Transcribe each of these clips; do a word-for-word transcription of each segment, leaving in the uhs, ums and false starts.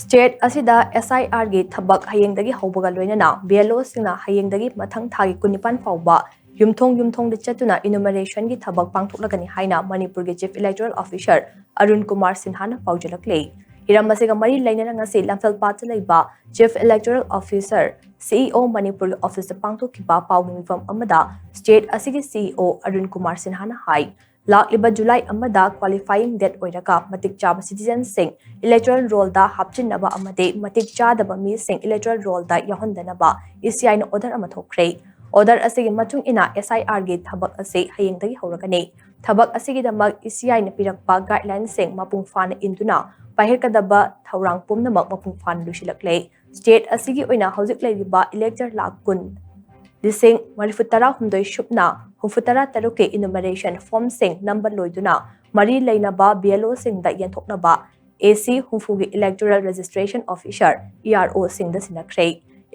State ꯑꯁꯤꯗ S I R ꯒꯤ ꯊꯕꯛ ꯍꯌꯦꯡꯗꯒꯤ ꯍꯧꯕꯒ ꯂꯣꯏꯅꯅ B L O ꯁꯤꯡꯅ ꯍꯌꯦꯡꯗꯒꯤ ꯃꯊꯪ ꯊꯥꯒꯤ ꯀꯨꯟꯅꯤꯄꯥꯟ ꯐꯥꯎꯕ ꯌꯨꯝꯊꯣꯡ ꯌꯨꯝꯊꯣꯡꯗ ꯆꯠꯇꯨꯅ enumeration ꯒꯤ ꯊꯕꯛ ꯄꯥꯡꯊꯣꯛꯂꯒꯅꯤ ꯍꯥꯏꯅ ꯃꯅꯤꯄꯨꯔꯒꯤ Chief Electoral Officer Arun Kumar ꯁꯤꯟꯍꯥꯅ ꯄꯥꯎꯖꯦꯜꯂꯛꯂꯤ꯫ ꯍꯤꯔꯝ ꯑꯁꯤꯒ ꯃꯔꯤ ꯂꯩꯅꯅ ꯉꯁꯤ ꯂꯝꯐꯦꯜꯄꯥꯠꯇ ꯂꯩꯕ Chief Electoral Officer, C E O ꯃꯅꯤꯄꯨꯔꯒꯤ office ꯇ ꯄꯥꯡꯊꯣꯛꯈꯤꯕ ꯄꯥꯎꯒꯤ ꯃꯤꯐꯝ ꯑꯃꯗ state ꯑꯁꯤꯒꯤ C E O Arun Kumar ꯁꯤꯟꯍꯥꯅ ꯍꯥꯏ, ꯂꯥꯛꯂꯤꯕ July ꯑꯃꯗ qualifying date ꯑꯣꯏꯔꯒ ꯃꯇꯤꯛ ꯆꯥꯕ citizen ꯁꯤꯡ electoral roll ꯗ ꯍꯥꯞꯆꯤꯟꯅꯕ ꯑꯃꯗꯤ ꯃꯇꯤꯛ ꯆꯥꯗꯕ ꯃꯤꯁꯤꯡ electoral roll the ꯌꯥꯎꯍꯟꯗꯅꯕ E C I ꯅ order ꯑꯃ ꯊꯣꯛꯈ꯭ꯔꯦ꯫ Order ꯑꯁꯤꯒꯤ ꯃꯇꯨꯡ ꯏꯟꯅ S I R ꯒꯤ ꯊꯕꯛ ꯑꯁꯤ ꯍꯌꯦꯡꯗꯒꯤ ꯍꯧꯔꯒꯅꯤ꯫ ꯊꯕꯛ ꯑꯁꯤꯒꯤꯗꯃꯛ E C I ꯅ ꯄꯤꯔꯛꯄ guideline ꯁꯤꯡ ꯃꯄꯨꯡ ꯐꯥꯅ ꯏꯟꯗꯨꯅ ꯄꯥꯏꯈꯠꯀꯗꯕ ꯊꯧꯔꯥꯡ ꯄꯨꯝꯅꯃꯛ ꯃꯄꯨꯡ ꯐꯥꯅ ꯂꯣꯏꯁꯤꯜꯂꯛꯂꯦ꯫ State ꯑꯁꯤꯒꯤ ꯑꯣꯏꯅ ꯍꯧꯖꯤꯛ ꯂꯩꯔꯤꯕ elector ꯂꯥꯈ ꯀꯨꯟ ꯂꯤꯁꯤꯡ ꯃꯔꯤꯐꯨ ꯇꯔꯥ ꯍꯨꯝꯗꯣꯏ ꯁꯨꯞꯅ ꯍꯨꯝꯐꯨ ꯇꯔꯥ ꯇꯔꯨꯛꯀꯤ enumeration form ꯁꯤꯡ ꯅꯝꯕ ꯂꯣꯏꯗꯨꯅ ꯃꯔꯤ ꯂꯩꯅꯕ B L O ꯁꯤꯡꯗ ꯌꯦꯟꯊꯣꯛꯅꯕ A C ꯍꯨꯝꯐꯨꯒꯤ electoral registration officer, E R O ꯁꯤꯡꯗ ꯁꯤꯟꯅꯈ꯭ꯔꯦ꯫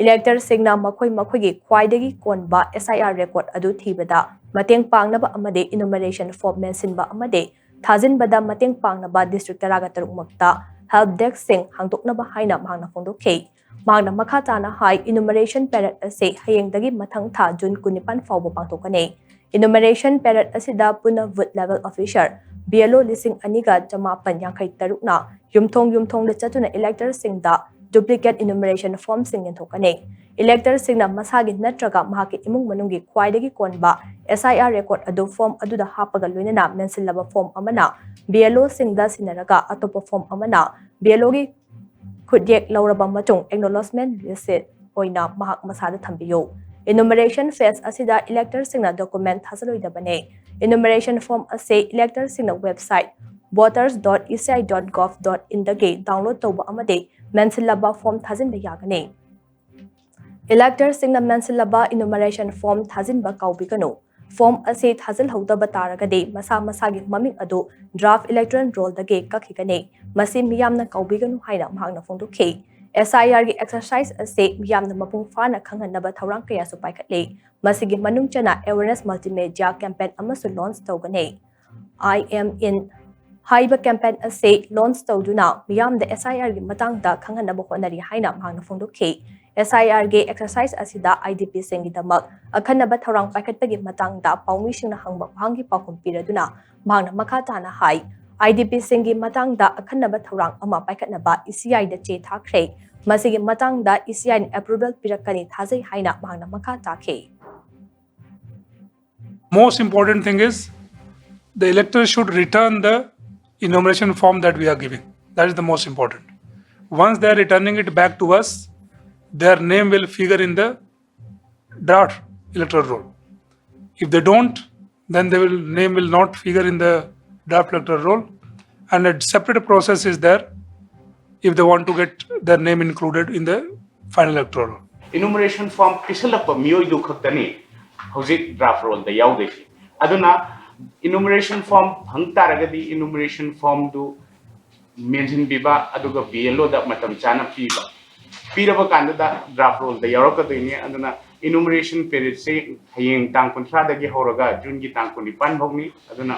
Elector ꯁꯤꯡꯅ ꯃꯈꯣꯏ ꯃꯈꯣꯏꯒꯤ ꯈ꯭ꯋꯥꯏꯗꯒꯤ ꯀꯣꯟꯕ S I R record ꯑꯗꯨ ꯊꯤꯕꯗ ꯃꯇꯦꯡ ꯄꯥꯡꯅꯕ ꯑꯃꯗꯤ enumeration form ꯃꯦꯟꯁꯤꯟꯕ ꯑꯃꯗꯤ ꯊꯥꯖꯤꯟꯕꯗ ꯃꯇꯦꯡ ꯄꯥꯡꯅꯕ district ꯇꯔꯥꯒ ꯇꯔꯨꯛ ꯃꯛꯇ help desk ꯁꯤꯡ ꯍꯥꯡꯗꯣꯛꯅꯕ ꯍꯥꯏꯅ ꯃꯍꯥꯛꯅ ꯐꯣꯡꯗꯣꯛꯈꯤ꯫ ꯃꯍꯥꯛꯅ ꯃꯈꯥ ꯇꯥꯅ ꯍꯥꯏ, enumeration period ꯑꯁꯤ ꯍꯌꯦꯡꯗꯒꯤ ꯃꯊꯪ ꯊꯥ June ꯀꯨꯟꯅꯤꯄꯥꯟ ꯐꯥꯎꯕ ꯄꯥꯡꯊꯣꯛꯀꯅꯤ꯫ Enumeration period ꯑꯁꯤꯗ ꯄꯨꯟꯅ booth level officer, B L O ꯂꯤꯁꯤꯡ ꯑꯅꯤꯒ ꯆꯃꯥꯄꯟ ꯌꯥꯡꯈꯩ ꯇꯔꯨꯛꯅ ꯌꯨꯝꯊꯣꯡ ꯌꯨꯝꯊꯣꯡꯗ ꯆꯠꯇꯨꯅ elector ꯁꯤꯡꯗ duplicate enumeration form ꯁꯤꯡ ꯌꯦꯟꯊꯣꯛꯀꯅꯤ꯫ Elector ꯁꯤꯡꯅ ꯃꯁꯥꯒꯤ ꯅꯠꯇ꯭ꯔꯒ ꯃꯍꯥꯛꯀꯤ ꯏꯃꯨꯡ ꯃꯅꯨꯡꯒꯤ ꯈ꯭ꯋꯥꯏꯗꯒꯤ ꯀꯣꯟꯕ S I R record ꯑꯗꯨ form ꯑꯗꯨꯗ ꯍꯥꯞꯄꯒ ꯂꯣꯏꯅꯅ ꯃꯦꯟꯁꯤꯜꯂꯕ form ꯑꯃꯅ B L O ꯁꯤꯡꯗ ꯁꯤꯟꯅꯔꯒ ꯑꯇꯣꯞꯄ form ꯑꯃꯅ B L O ꯒꯤ ꯈꯨꯠꯌꯦꯛ ꯂꯧꯔꯕ ꯃꯇꯨꯡ acknowledgement receipt ꯑꯣꯏꯅ ꯃꯍꯥꯛ ꯃꯁꯥꯗ ꯊꯝꯕꯤꯌꯨ꯫ Enumeration phase ꯑꯁꯤꯗ elector ꯁꯤꯡꯅ document ꯊꯥꯖꯜꯂꯣꯏꯗꯕꯅꯤ꯫ Enumeration form ꯑꯁꯤ elector ꯁꯤꯡꯅ website voters dot E C I dot gov dot in ꯗꯒꯤ download ꯇꯧꯕ ꯑꯃꯗꯤ ꯃꯦꯟꯁꯤꯜꯂꯕ form ꯊꯥꯖꯤꯟꯕ ꯌꯥꯒꯅꯤ꯫ Elector ꯁꯤꯡꯅ ꯃꯦꯟꯁꯤꯜꯂꯕ enumeration form ꯊꯥꯖꯤꯟꯕ ꯀꯥꯎꯕꯤꯒꯅꯨ꯫ Form ꯑꯁꯤ ꯊꯥꯖꯤꯜꯍꯧꯗꯕ ꯇꯥꯔꯒꯗꯤ ꯃꯁꯥ ꯃꯁꯥꯒꯤ ꯃꯃꯤꯡ ꯑꯗꯨ draft electoral roll ꯗꯒꯤ ꯀꯛꯈꯤꯒꯅꯤ꯫ ꯃꯁꯤ ꯃꯤꯌꯥꯝꯅ ꯀꯥꯎꯕꯤꯒꯅꯨ ꯍꯥꯏꯅ ꯃꯍꯥꯛꯅ ꯐꯣꯡꯗꯣꯛꯈꯤ꯫ S I R ꯒꯤ exercise ꯑꯁꯤ ꯃꯤꯌꯥꯝꯅ ꯃꯄꯨꯡ ꯐꯥꯅ ꯈꯪꯍꯟꯅꯕ ꯊꯧꯔꯥꯡ ꯀꯌꯥꯁꯨ ꯄꯥꯏꯈꯠꯂꯤ꯫ ꯃꯁꯤꯒꯤ ꯃꯅꯨꯡ ꯆꯟꯅ awareness multimedia campaign ꯑꯃꯁꯨ launch ꯇꯧꯒꯅꯤ꯫ I am in ꯍꯥꯏꯔꯤꯕ campaign ꯑꯁꯤ launch ꯇꯧꯗꯨꯅ ꯃꯤꯌꯥꯝꯗ SIR ꯒꯤ ꯃꯇꯥꯡꯗ ꯈꯪꯍꯟꯅꯕ ꯍꯣꯠꯅꯔꯤ ꯍꯥꯏꯅ ꯃꯍꯥꯛꯅ ꯐꯣꯡꯗꯣꯛꯈꯤ꯫ SIR ꯒꯤ exercise ꯑꯁꯤꯗ IDP ꯁꯤꯡꯒꯤꯗꯃꯛ ꯑꯈꯟꯅꯕ ꯊꯧꯔꯥꯡ ꯄꯥꯏꯈꯠꯄꯒꯤ ꯃꯇꯥꯡꯗ ꯄꯥꯎꯃꯤꯁꯤꯡꯅ ꯍꯪꯕ ꯋꯥꯍꯪꯒꯤ ꯄꯥꯎꯈꯨꯝ ꯄꯤꯔꯗꯨꯅ ꯃꯍꯥꯛꯅ ꯃꯈꯥ ꯇꯥꯅ ꯍꯥꯏ, IDP ꯁꯤꯡꯒꯤ ꯃꯇꯥꯡꯗ ꯑꯈꯟꯅꯕ ꯊꯧꯔꯥꯡ ꯑꯃ ꯄꯥꯏꯈꯠꯅꯕ ECI ꯗ ꯆꯦ ꯊꯥꯈ꯭ꯔꯦ꯫ ꯃꯁꯤꯒꯤ ꯃꯇꯥꯡꯗ ECI ꯅ approval ꯄꯤꯔꯛꯀꯅꯤ ꯊꯥꯖꯩ ꯍꯥꯏꯅ ꯃꯍꯥꯛꯅ ꯃꯈꯥ ꯇꯥꯈꯤ꯫ Most important thing is the electors should return the enumeration form that we are giving. That is the most important. Once they are returning it back to us, their name will figure in the draft electoral roll. If they don't, then they will name will not figure in the draft electoral roll, and a separate process is there if they want to get their name included in the final electoral roll. Enumeration form ꯄꯤꯁꯜꯂꯛꯄ ꯃꯤꯑꯣꯏꯗꯨ ꯈꯛꯇꯅꯤ ꯍꯧꯖꯤꯛ draft roll ꯗ ꯌꯥꯎꯗꯣꯏꯁꯤ꯫ ꯑꯗꯨꯅ enumeration form ꯐꯪ ꯇꯥꯔꯒꯗꯤ enumeration form ꯗꯨ ꯃꯦꯟꯁꯤꯟꯕꯤꯕ, ꯑꯗꯨꯒ BLO ꯗ ꯃꯇꯝ ꯆꯥꯅ ꯄꯤꯕ꯫ ꯄꯤꯔꯕ ꯀꯥꯟꯗꯨꯗ draft roll ꯗ ꯌꯥꯎꯔꯛꯀꯗꯣꯏꯅꯤ꯫ ꯑꯗꯨꯅ enumeration period ꯁꯤ ꯍꯌꯦꯡ ꯇꯥꯡ ꯀꯨꯟꯊ꯭ꯔꯥꯗꯒꯤ ꯍꯧꯔꯒ June ꯒꯤ ꯇꯥꯡ ꯀꯨꯟꯅꯤꯄꯥꯟ ꯐꯥꯎꯅꯤ꯫ ꯑꯗꯨꯅ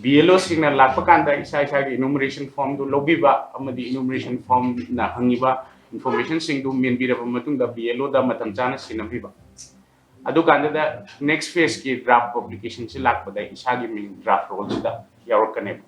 BLO ꯁꯤꯡꯅ ꯂꯥꯛꯄ ꯀꯥꯟꯗ ꯏꯁꯥ ꯏꯁꯥꯒꯤ enumeration form ꯗꯨ ꯂꯧꯕꯤꯕ ꯑꯃꯗꯤ enumeration form ꯅ ꯍꯪꯉꯤꯕ information ꯁꯤꯡꯗꯨ ꯃꯦꯟꯕꯤꯔꯕ ꯃꯇꯨꯡꯗ BLO ꯗ ꯃꯇꯝ ꯆꯥꯅ ꯁꯤꯟꯅꯕꯤꯕ꯫ ꯑꯗꯨꯀꯥꯟꯗꯨꯗ next phase ꯀꯤ draft publication ꯁꯤ ꯂꯥꯛꯄꯗ ꯏꯁꯥꯒꯤ ꯃꯤꯡ draft roll ꯁꯤꯗ ꯌꯥꯎꯔꯛꯀꯅꯦꯕ꯫